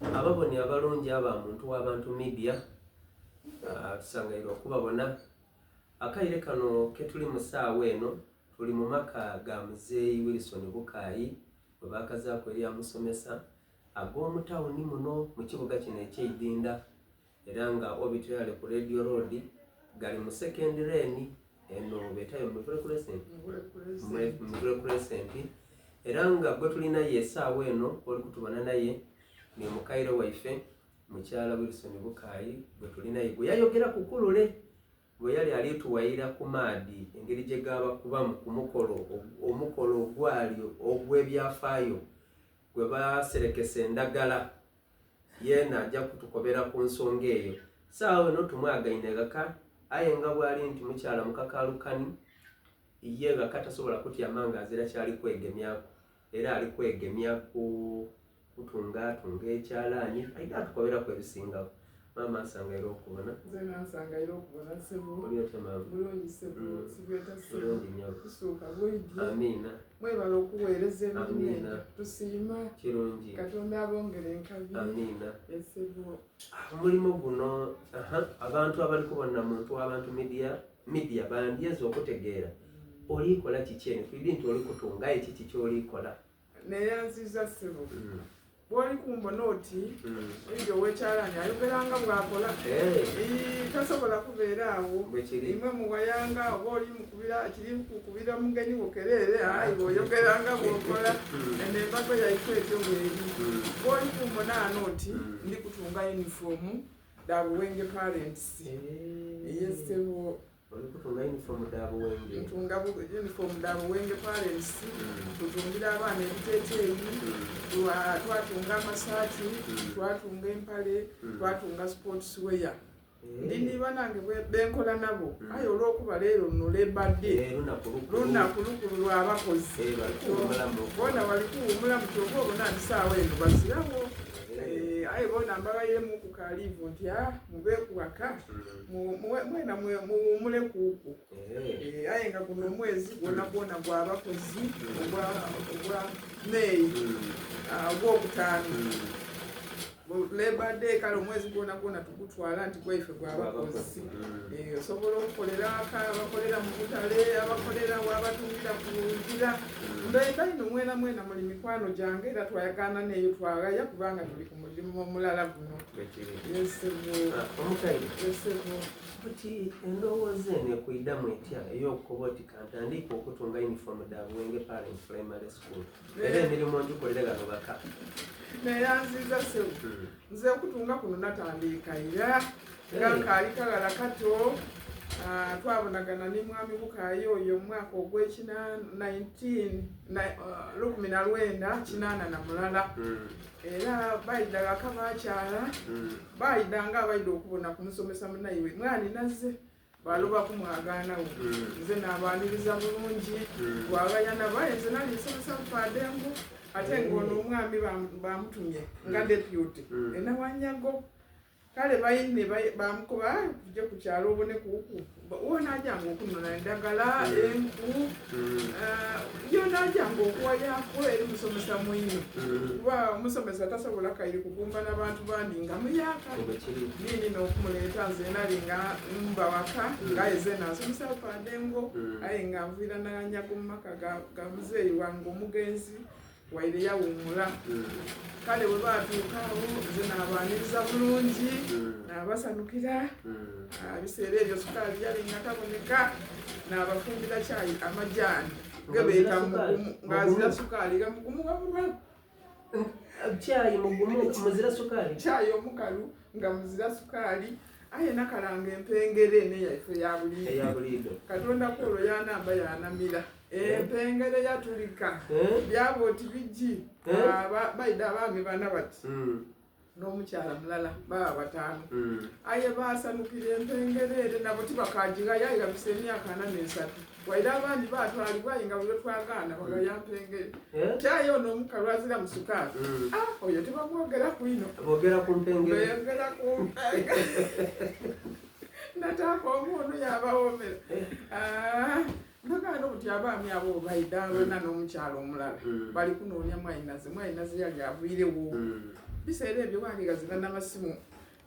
Ababoni abalungi aba Muntu wa Bantu Media ah, tusangaire okubabona akaire kano ketuli mu saawa eno tuli mu maka ga muzeeyi Wilson Bukaayi gwe baakazaaku erya musomesa ag'omu tawuni muno mu kibuga kino eky'eidinda era nga obitira ghale ku Radio Road gali mu second lane eno betayo Mivule Crescent, Mivule Crescent era nga gwe tuli naye esaawa eno oli kutubona naye ni mukaire waife mukyala Wilson Bukaayi gwe tuli naye gwe yayogera ku kulule bwe yali alituwayira ku maadi engeri gye gaabakubamu ku mukolo omukolo ogwali ogw'ebyafaayo gwe baserekesa endagala Yeena aja kutukobera ku nsonga eyo. Saagho eno tumwagaine ghaka, aye nga bwali nti mukyala mukakaalukani, ye ghaka tasobola kutyama nga azira kyali kwegemyaku. Era ali kwegemya ku kutungatunga ekyalaani, aidha atukoberaku ebisingagho. Maama nsangaire okubona. Nze nsangaire okubona ssebo. Oli otya maama? Bulungi ssebo. Mm. Sibweta ssebo. Bulungi nyabo. Tusuuka bwidye. Amiina. Mwebale okuweereza emirimu egyo. Tusiima. Kirungi. Katonda abongere enkabi. Amiina. Ssebo. Ah, omulimu guno aha, abantu abali kubona muntu w'abantu media media bandyeze okutegeera olikola kiki eno twidi nti oli kutunga aye kiki kyolikola Neyanziza ssebo. Mm. Bwoli kumbona oti mm. oyo owekyalani ayogera nga bwakola eh. tasobola kubeera awo imwe muwayanga oba oli mukubira kiri kukubira mugenyi wo kereere ayi bwoyogera nga bwokola mm. eno embago yaife etyo bweri mm. bwoli kumbona ano oti ndi kutunga yunifoomu da buwenge parents eh. eyesebo Oli kutunga uniform dha Buwenge? Ntunga uniform dha Buwenge parents, mm. tutungira abaana ebiteteeyi, mm. twatunga amasaati, mm. twatunga empale, mm. twatunga sports wear. Eh. Ndi ni banange benkola nabo mm. aye olwokuba leero luno Labor Day eh, lunaku lukulu lw'abakozi eh, bona bali kuwumulamu kyova obona nti saawa eno bazirawo aye bona mbabayiremu ku kaliivu nti ah, mube kuwaka mm. mwena muwumule kuuku eh. Eh, aye nga guno omwezi gwona gwona gwabakozi mm. ogwa May mm. ah, ogwokutaano Labor Day kale omwezi gwona gwona tugutwala nti gwaife gwabakozi mm. eh, osobola okukolera aka abakolera mu butale abakolera wabatungira ku ngira mm. mbeenda ino mwena mwena muli mikwano gyange era twayagaana neeyo twagaya kubanga tuli ku mulimu omulala guno Ah, Buti endowooza eno ekwidamu etya ey'okukoba oti kantandiike okutunga yunifoomu dha Buwenge Parents Primary School era emirimu ngikolere ghano ghaka? Neyanziza ssebo. Hmm. Nze okutunga kuno natandiika ira nga nkaali kaghala kato. Ah, twabonagana ni mwami Bukaayi oyo omwaka ogw'ekina 19 ah, 1981. Hmm. Era baidha ghaka baakyala, mm. baidha nga abaidha okubona ku musomesa munaiwe mwani naze baloba kumwagaanawo mm. nze nabaaniriza bulungi mm. twagayana baye nze nali nsomesa bufadengu ate ng'ono omwami bamutumye nga deputy enawanyago Kale baine baamukoba tuje ku kyalo obone kuku wonajanga okunona endagala mm. enku mm. eh, yonajanga okuwayaku eri musomesa mwino mm. kuba omusomesa tasobola kairi kugumba nabantu bandi nga muyaka nini nokumuleeta nze nali nga mba waka nga eze nansomesa padengo aye nga nviira nanyago mumaka ga muzeeyi wange omugenzi waire yawummula mm. kale bwe baatuuka awo nze naabaaniriza bulungi mm. naabasanukira mm. ah, biseera ebyo sukaali yali nga taboneka naabafumbira kyayi amajaani gebeeta mugumu ng'azira sukaali ga mugumu wabulwa kyayi mugumu muzira sukaali kyayi omukalu nga muzira sukaali aye nakalanga empengere ene yaife ya buliido katonda kwolwo yanamba yanamira empengere yatulika eh? byaba oti bigi eh? ah, baida abaami bana bati hmm. n'omukyala mulala baba bataano hmm. aye basanukira empengere ere nabo tibakagighaya aye babisa emyaka ana n'esatu waire abandi batwalibwa aye nga buli twagaana bagaya mpengere eh? kyaye ono omukalu azira mu sukaali hmm. ah, oyo tebamwogeraku ino bogera ku mpengere bogera ku mpengere nataaka omuunu yabawomera ah. Mpagaano buti abaami abo baidha bona n'omukyala omulala Mm. bali kunoonia mwanyinaze. Mwanyinaze yali avwirewo. Biseera ebyo waali ghazira n'amasimu.